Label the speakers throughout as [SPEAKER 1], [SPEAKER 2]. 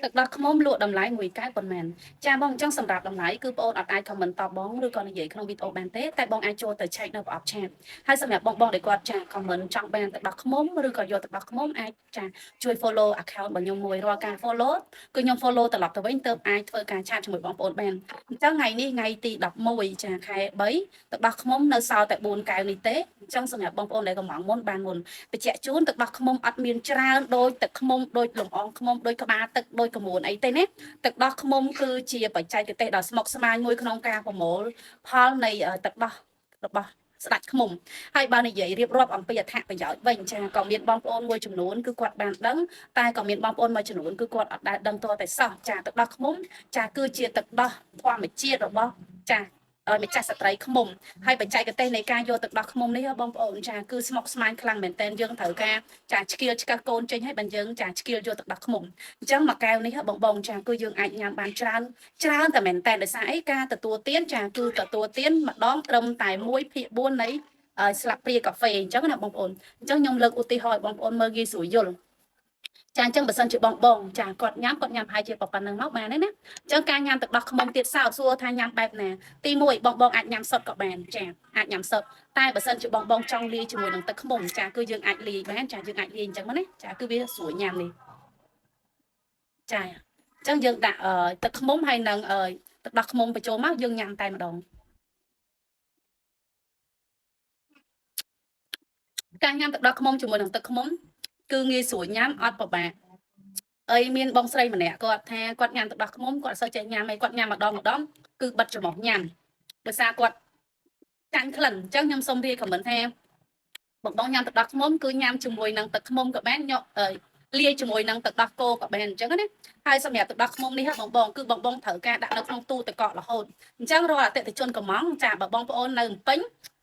[SPEAKER 1] ទឹកដោះឃ្មុំលក់តម្លៃមួយកែវប៉ុន្មានចាបងអញ្ចឹងសម្រាប់តម្លៃគឺបងអូនអត់អាច comment តបបងឬក៏និយាយក្នុងវីដេអូបានទេតែបងអាចចូលទៅឆែកនៅប្រអប់ chat ហើយសម្រាប់បងបងដែលគាត់ចា comment ចង់បានទឹកដោះឃ្មុំឬក៏យកទឹកដោះឃ្មុំអាចចាជួយ follow account របស់ខ្ញុំមួយរាល់ការ follow គឺខ្ញុំ follow ត្រឡប់ទៅវិញទើបអាចធ្វើការ chat ជាមួយបងប្អូនបានអញ្ចឹងថ្ងៃនេះថ្ងៃទី11ចាខែ3ទឹកដោះឃ្មុំនៅសល់តែ4កែវនេះទេអញ្ចឹងសម្រាប់បងប្អូនដែលកំងមុនបានមុនបញ្ជាក់ជូនទឹកដោះឃ្មុំអត់មានច្រើនដូចទឹកឃ្មុំដូចលំអងឃ្មុំដូចក្បាលទឹកដូចក្រមួនអីទេណាទឹកដោះឃ្មុំគឺជាបច្ចេកទេសដ៏ស្មុគស្មាញមួយក្នុងការប្រមូលផលនៃទឹកដោះរបស់ស្ដាច់ឃ្មុំហើយបើនិយាយរៀបរាប់អំពីអត្ថប្រយោជន៍វិញចាក៏មានបងប្អូនមួយចំនួនគឺគាត់បានដឹងតែក៏មានបងប្អូនមួយចំនួនគឺគាត់អត់ដែលដឹងតតែសោះចាទឹកដោះឃ្មុំចាគឺជាទឹកដោះធម្មជាតិរបស់ចាម្ចាស់ស្ត្រីឃ្មុំហើយបច្ចេកទេសនៃការយកទឹកដោះឃ្មុំនេះបងប្អូនចាគឺស្មុគស្មាញខ្លាំងមែនតើយើងត្រូវការចាឆ្កៀលឆ្កឹះកូនចេញឲ្យបានយើងចាឆ្កៀលយកទឹកដោះឃ្មុំអញ្ចឹងមួយកែវនេះបងបងចាគឺយើងអាចញ៉ាំបានច្រើនច្រើនតែមែនតើដោយសារអីការទទួលទានចាគឺទទួលទានម្ដងត្រឹមតែ1ភាគ4នៃស្លាបព្រាកាហ្វេអញ្ចឹងណាបងប្អូនអញ្ចឹងខ្ញុំលើកឧទាហរណ៍ឲ្យបងប្អូនមើលងាយស្រួលយល់ចាអញ្ចឹងបើសិនជាបងបងចាគាត់ញ៉ាំគាត់ញ៉ាំហើយជាប៉ុណ្្នឹងមកបានទេណាអញ្ចឹងការញ៉ាំទឹកដោះឃ្មុំទៀតសោតសួរថាញ៉ាំបែបណាទី1បងបងអាចញ៉ាំសុទ្ធក៏បានចាអាចញ៉ាំសុទ្ធតែបើសិនជាបងបងចង់លាយជាមួយនឹងទឹកឃ្មុំចាគឺយើងអាចលាយបានចាយើងអាចលាយអញ្ចឹងមកណាចាគឺវាស្រួលញ៉ាំនេះចាអញ្ចឹងយើងដាក់ទឹកឃ្មុំហើយនឹងទឹកដោះឃ្មុំបញ្ចូលមកយើងញ៉ាំតែម្ដងការញ៉ាំទឹកដោះឃ្មុំជាមួយនឹងទឹកឃ្មុំគឺងាយស្រួលញ៉ាំអត់ពិបាកអីមានបងស្រីម្នាក់គាត់ថាគាត់ញ៉ាំទឹកដោះឃ្មុំគាត់អត់សូវចេះញ៉ាំអីគាត់ញ៉ាំម្ដងម្ដងគឺបិទច្រមុះញ៉ាំដោយសារគាត់ចាញ់ក្លិនអញ្ចឹងខ្ញុំសូមរាយ comment ថាបងបងញ៉ាំទឹកដោះឃ្មុំគឺញ៉ាំជាមួយនឹងទឹកឃ្មុំក៏បានញ៉លាយជាមួយនឹងទឹកដោះគោក៏បានអញ្ចឹងណាហើយសម្រាប់ទឹកដោះឃ្មុំនេះបងបងគឺបងបងត្រូវការដាក់នៅក្នុងទូទឹកកករហូតអញ្ចឹងរាល់អតិថិជនកំងចាបើបងប្អូននៅភ្នំពេញ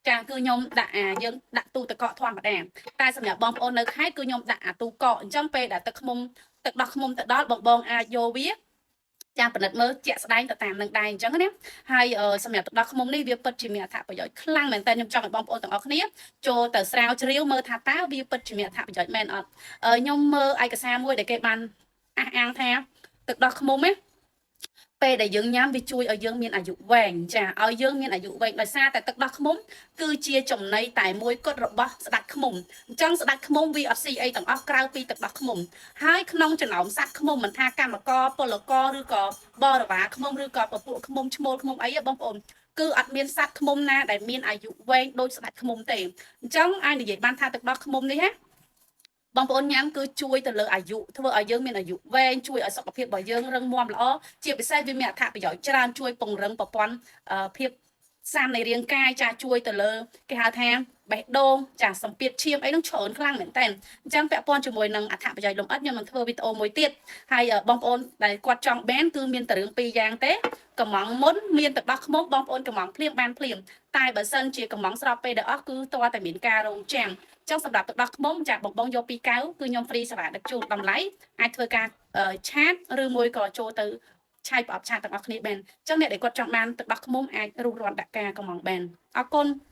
[SPEAKER 1] ចាគឺខ្ញុំដាក់អាយើងដាក់ទូទឹកកកធម្មតាតែសម្រាប់បងប្អូននៅខេត្តគឺខ្ញុំដាក់អាទូកកអញ្ចឹងពេលដែលទឹកឃ្មុំទឹកដោះឃ្មុំទៅដល់បងបងអាចយកវាចាពិនិត្យមើលជាក់ស្ដែងទៅតាមនឹងដែរអញ្ចឹងណាហើយសម្រាប់ទឹកដោះឃ្មុំនេះវាពិតជាមានអត្ថប្រយោជន៍ខ្លាំងមែនតើខ្ញុំចង់ឲ្យបងប្អូនទាំងអស់គ្នាចូលទៅស្រាវជ្រាវមើលថាតើវាពិតជាមានអត្ថប្រយោជន៍មែនអត់ខ្ញុំមើលឯកសារមួយដែលគេបានអះអាងថាទឹកដោះឃ្មុំណាពេលដែលយើងញ៉ាំវាជួយឲ្យយើងមានអាយុវែងចាឲ្យយើងមានអាយុវែងដោយសារតែទឹកដោះឃ្មុំគឺជាចំណីតែមួយគត់របស់ស្ដាច់ឃ្មុំអញ្ចឹងស្ដាច់ឃ្មុំវាអត់ស៊ីអីទាំងអស់ក្រៅពីទឹកដោះឃ្មុំហើយក្នុងចំណោមសត្វឃ្មុំមិនថាកម្មករពលករឬក៏បរិវារឃ្មុំឬក៏ពពួកឃ្មុំឈ្មោលឃ្មុំអីបងប្អូនគឺអត់មានសត្វឃ្មុំណាដែលមានអាយុវែងដូចស្ដាច់ឃ្មុំទេអញ្ចឹងអាចនិយាយបានថាទឹកដោះឃ្មុំនេះណាបងប្អូនញ៉ាំគឺជួយទៅលើអាយុធ្វើឲ្យយើងមានអាយុវែងជួយឲ្យសុខភាពរបស់យើងរឹងមាំល្អជាពិសេសវាមានអត្ថប្រយោជន៍ច្រើនជួយពង្រឹងប្រព័ន្ធភាពសាមនៃរាងកាយចាជួយទៅលើគេហៅថាបេះដូងចាសម្ពាធឈាមអីហ្នឹងច្រើនខ្លាំងមែនតើអញ្ចឹងពាក់ព័ន្ធជាមួយនឹងអត្ថប្រយោជន៍លម្អិតខ្ញុំនឹងធ្វើវីដេអូមួយទៀតហើយបងប្អូនដែលគាត់ចង់បានគឺមានតែរឿងពីរយ៉ាងទេកំងមុនមានទឹកដោះឃ្មុំបងប្អូនកំងភ្លាមបានភ្លាមតែបើសិនជាកំងស្របពេលដែលអស់គឺតើតែមានការរងចាំចឹងសម្រាប់ទឹកដោះឃ្មុំចាបងបងយកពីកៅគឺខ្ញុំ free សេវាដឹកជូនតម្លៃអាចធ្វើការ chat ឬមួយក៏ចូលទៅឆាយប្រអប់ chat ទាំងអស់គ្នាបានអញ្ចឹងអ្នកដែលគាត់ចង់បានទឹកដោះឃ្មុំអាចរុះរាន់ដាក់ការកំងបានអរគុណ។